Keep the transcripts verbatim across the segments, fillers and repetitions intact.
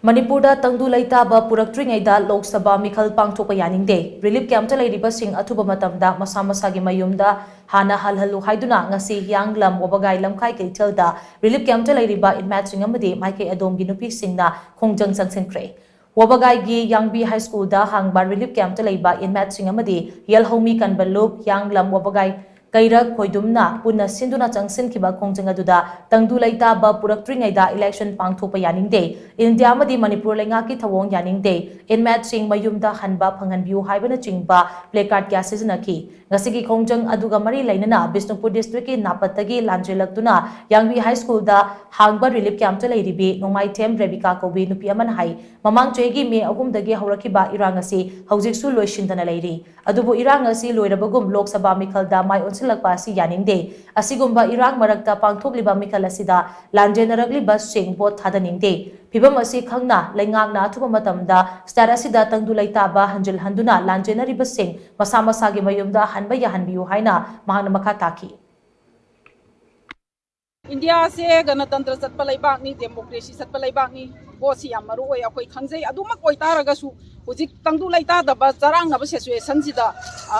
ꯃꯅꯤꯄꯨꯔꯗ ꯇꯪꯗꯨ ꯂꯩꯇꯥꯕ ꯄꯨꯔꯛꯇ꯭ꯔꯤꯉꯩꯗ ꯂꯣꯛ ꯁꯚꯥ ꯃꯤꯈꯜ ꯄꯥꯡꯊꯣꯛꯄ ꯌꯥꯅꯤꯡꯗꯦ꯫ ꯔꯤꯂꯤꯐ ꯀꯦꯝꯞꯇ ꯂꯩꯔꯤꯕꯁꯤꯡ ꯑꯊꯨꯕ ꯃꯇꯝꯗ ꯃꯁꯥ ꯃꯁꯥꯒꯤ ꯃꯌꯨꯝꯗ ꯍꯥꯟꯅ ꯍꯜꯍꯜꯂꯨ ꯍꯥꯏꯗꯨꯅ ꯉꯁꯤ ꯍꯤꯌꯥꯡꯂꯝ ꯋꯥꯕꯒꯥꯏ ꯂꯝꯈꯥꯏ ꯀꯩꯊꯦꯜꯗ ꯔꯤꯂꯤꯐ ꯀꯦꯝꯞꯇ ꯂꯩꯔꯤꯕ ꯏꯟꯃꯦꯠꯁꯤꯡ ꯑꯃꯗꯤ ꯃꯥꯏꯀꯩ ꯑꯗꯣꯝꯒꯤ ꯅꯨꯄꯤꯁꯤꯡꯅ ꯈꯣꯡꯖꯪ ꯆꯪꯁꯤꯟꯈ꯭ꯔꯦ꯫ ꯋꯥꯕꯒꯥꯏꯒꯤ ꯌꯥꯡꯕꯤ ꯍꯥꯏ ꯁ꯭ꯀꯨꯜꯗ ꯍꯥꯡꯕ ꯔꯤꯂꯤꯐ ꯀꯦꯝꯞꯇ ꯂꯩꯕ ꯏꯟꯃꯦꯠꯁꯤꯡ ꯑꯃꯗꯤ ꯌꯦꯜꯍꯧꯃꯤ ꯀꯟꯕ ꯂꯨꯞ, ꯍꯤꯌꯥꯡꯂꯝ ꯋꯥꯕꯒꯥꯏ ꯀꯩꯔꯛ ꯈꯣꯏꯗꯨꯝꯅ ꯄꯨꯟꯅ ꯁꯤꯟꯗꯨꯅ ꯆꯪꯁꯤꯟꯈꯤꯕ ꯈꯣꯡꯖꯪ ꯑꯗꯨꯗ ꯇꯪꯗꯨ ꯂꯩꯇꯥꯕ ꯄꯨꯔꯛꯇ꯭ꯔꯤꯉꯩꯗ ꯏꯂꯦꯛꯁꯟ ꯄꯥꯡꯊꯣꯛꯄ ꯌꯥꯅꯤꯡꯗꯦ꯫ ꯏꯟꯗꯤꯌꯥ ꯑꯃꯗꯤ ꯃꯅꯤꯄꯨꯔ ꯂꯩꯉꯥꯛꯀꯤ ꯊꯧꯑꯣꯡ ꯌꯥꯅꯤꯡꯗꯦ꯫ ꯏꯟꯃꯦꯠꯁꯤꯡ ꯃꯌꯨꯝꯗ ꯍꯟꯕ ꯐꯪꯍꯟꯕꯤꯌꯨ ꯍꯥꯏꯕꯅꯆꯤꯡꯕ ꯄ꯭ꯂꯦꯀꯥꯔꯗ ꯀꯌꯥ ꯁꯤꯖꯤꯟꯅꯈꯤ꯫ ꯉꯁꯤꯒꯤ ꯈꯣꯡꯖꯪ ꯑꯗꯨꯒ ꯃꯔꯤ ꯂꯩꯅꯅ ꯕꯤꯁꯅꯨꯄꯨꯔ ꯗꯤꯁꯇ꯭ꯔꯤꯛꯀꯤ ꯅꯥꯄꯠꯇꯒꯤ ꯂꯥꯟꯖꯦꯜꯂꯛꯇꯨꯅ ꯌꯥꯡꯕꯤ ꯍꯥꯏ ꯁ꯭ꯀꯨꯜꯗ ꯍꯥꯡꯕ ꯔꯤꯂꯤꯐ ꯀꯦꯝꯞꯇ ꯂꯩꯔꯤꯕꯤ ꯅꯣꯡꯃꯥꯏꯊꯦꯝ ꯔꯦꯕꯤꯀꯥ ꯀꯧꯕꯤ ꯅꯨꯄꯤ ꯑꯃꯅ ꯍꯥꯏ, ꯃꯃꯥꯡ ꯆꯍꯤꯒꯤ ꯃꯦ ꯑꯍꯨꯝꯗꯒꯤ ꯍꯧꯔꯛꯈꯤꯕ ꯏꯔꯥꯡ ꯑꯁꯤ ꯍꯧꯖꯤꯛꯁꯨ ꯂꯣꯏꯁꯤꯟꯗꯅ ꯂꯩꯔꯤ꯫ ꯑꯗꯨꯕꯨ ꯏꯔꯥꯡ ꯑꯁꯤ ꯂꯣꯏꯔꯕꯒꯨꯝ ꯂꯣꯛ ꯁꯚꯥ ꯃꯤꯈꯜꯗ ꯃꯥꯏ ꯑꯣꯟꯁꯤꯜꯂꯛꯄ ꯑꯁꯤ ꯌꯥꯅꯤꯡꯗꯦ꯫ ꯑꯁꯤꯒꯨꯝꯕ ꯏꯔꯥꯡ ꯃꯔꯛꯇ ꯄꯥꯡꯊꯣꯛꯂꯤꯕ ꯃꯤꯈꯜ ꯑꯁꯤꯗ ꯂꯥꯟꯖꯦꯟꯅꯔꯛꯂꯤꯕꯁꯤꯡ ꯚꯣꯠ ꯊꯥꯗꯅꯤꯡꯗꯦ꯫ ꯐꯤꯚꯝ ꯑꯁꯤ ꯈꯪꯅ ꯂꯩꯉꯥꯛꯅ ꯑꯊꯨꯕ ꯃꯇꯝꯗ ꯁ꯭ꯇꯦꯠ ꯑꯁꯤꯗ ꯇꯪꯗꯨ ꯂꯩꯇꯥꯕ ꯍꯟꯖꯤꯜꯍꯟꯗꯨꯅ ꯂꯥꯟꯖꯦꯟꯅꯔꯤꯕꯁꯤꯡ ꯃꯁꯥ ꯃꯁꯥꯒꯤ ꯃꯌꯨꯝꯗ ꯍꯟꯕ ꯌꯥꯍꯟꯕꯤꯌꯨ ꯍꯥꯏꯅ ꯃꯍꯥꯛꯅ ꯃꯈꯥ ꯇꯥꯈꯤ꯫ ꯏꯟꯗꯤꯌꯥꯁꯦ ꯒꯅꯇꯟꯇ꯭ꯔ ꯆꯠꯄ ꯂꯩꯕꯥꯛꯅꯤ, ꯗꯦꯃꯣꯀ꯭ꯔꯦꯁꯤ ꯆꯠꯄ ꯂꯩꯕꯥꯛꯅꯤ꯫ ꯚꯣꯠꯁꯤ ꯌꯥꯝ ꯃꯔꯨ ꯑꯣꯏ꯫ ꯑꯩꯈꯣꯏ ꯈꯪꯖꯩ꯫ ꯑꯗꯨꯃꯛ ꯑꯣꯏꯇꯥꯔꯒꯁꯨ ꯍꯧꯖꯤꯛ ꯇꯪꯗꯨ ꯂꯩꯇꯥꯗꯕ ꯆꯔꯥꯡꯅꯕ ꯁꯤꯆꯨꯋꯦꯁꯟꯁꯤꯗ, ꯑ,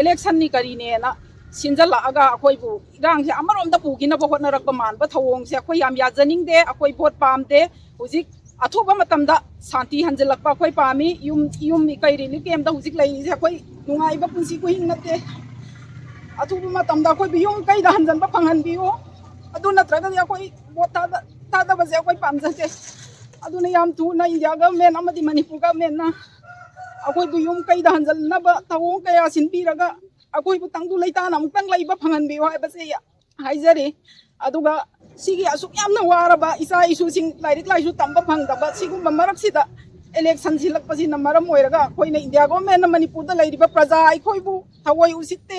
ꯏꯂꯦꯛꯁꯟꯅꯤ ꯀꯔꯤꯅꯦꯅ ꯁꯤꯟꯖꯜꯂꯛꯑꯒ ꯑꯩꯈꯣꯏꯕꯨ ꯏꯔꯥꯡꯁꯦ ꯑꯃꯔꯣꯝꯗ ꯄꯨꯈꯤꯅꯕ ꯍꯣꯠꯅꯔꯛꯄ ꯃꯥꯟꯕ ꯊꯧꯑꯣꯡꯁꯦ ꯑꯩꯈꯣꯏ ꯌꯥꯝ ꯌꯥꯖꯅꯤꯡꯗꯦ꯫ ꯑꯩꯈꯣꯏ ꯚꯣꯠ ꯄꯥꯝꯗꯦ꯫ ꯍꯧꯖꯤꯛ ꯑꯊꯨꯕ ꯃꯇꯝꯗ ꯁꯥꯟꯇꯤ ꯍꯟꯖꯤꯜꯂꯛꯄ ꯑꯩꯈꯣꯏ ꯄꯥꯝꯃꯤ꯫ ꯌꯨꯝ, ꯌꯨꯝ ꯀꯩ ꯔꯤꯂꯤꯐ ꯀꯦꯝꯞꯇ ꯍꯧꯖꯤꯛ ꯂꯩꯔꯤꯁꯦ ꯑꯩꯈꯣꯏ ꯅꯨꯡꯉꯥꯏꯕ ꯄꯨꯟꯁꯤ ꯈꯨꯍꯤꯡ ꯅꯠꯇꯦ꯫ ꯑꯊꯨꯕ ꯃꯇꯝꯗ ꯑꯩꯈꯣꯏꯕꯨ ꯌꯨꯝ ꯀꯩꯗ ꯍꯟꯖꯤꯟꯕ ꯐꯪꯍꯟꯕꯤꯌꯨ꯫ ꯑꯗꯨ ꯅꯠꯇ꯭ꯔꯒꯗꯤ ꯑꯩꯈꯣꯏ ꯚꯣꯠ ꯊꯥꯗ-, ꯊꯥꯗꯕꯁꯦ ꯑꯩꯈꯣꯏ ꯄꯥꯝꯖꯗꯦ꯫ ꯑꯗꯨꯅ ꯌꯥꯝ ꯊꯨꯅ ꯏꯟꯗꯤꯌꯥ ꯒꯚꯔꯟꯃꯦꯟ ꯑꯃꯗꯤ ꯃꯅꯤꯄꯨꯔ ꯒꯚꯔꯟꯃꯦꯟꯅ ꯑꯩꯈꯣꯏꯕꯨ ꯌꯨꯝ ꯀꯩꯗ ꯍꯟꯖꯤꯟꯅꯕ ꯊꯧꯑꯣꯡ ꯀꯌꯥ ꯁꯤꯟꯕꯤꯔꯒ ꯑꯩꯈꯣꯏꯕꯨ ꯇꯪꯗꯨ ꯂꯩꯇꯥꯅ ꯑꯃꯨꯛꯇꯪ ꯂꯩꯕ ꯐꯪꯍꯟꯕꯤꯌꯨ ꯍꯥꯏꯕꯁꯦ ꯍꯥꯏꯖꯔꯤ꯫ ꯑꯗꯨꯒ ꯁꯤꯒꯤ ꯑꯁꯨꯛ ꯌꯥꯝꯅ ꯋꯥꯔꯕ ꯏꯆꯥ ꯏꯁꯨꯁꯤꯡ ꯂꯥꯏꯔꯤꯛ ꯂꯥꯏꯁꯨ ꯇꯝꯕ ꯐꯪꯗꯕ ꯁꯤꯒꯨꯝꯕ ꯃꯔꯛꯁꯤꯗ ꯏꯂꯦꯛꯁꯟ ꯁꯤꯜꯂꯛꯄꯁꯤꯅ ꯃꯔꯝ ꯑꯣꯏꯔꯒ ꯑꯩꯈꯣꯏꯅ ꯏꯟꯗꯤꯌꯥ ꯒꯣꯔꯃꯦꯟꯅ ꯃꯅꯤꯄꯨꯔꯗ ꯂꯩꯔꯤꯕ ꯄ꯭ꯔꯖꯥ ꯑꯩꯈꯣꯏꯕꯨ ꯊꯑꯣꯏ ꯎꯁꯤꯠꯇꯦ꯫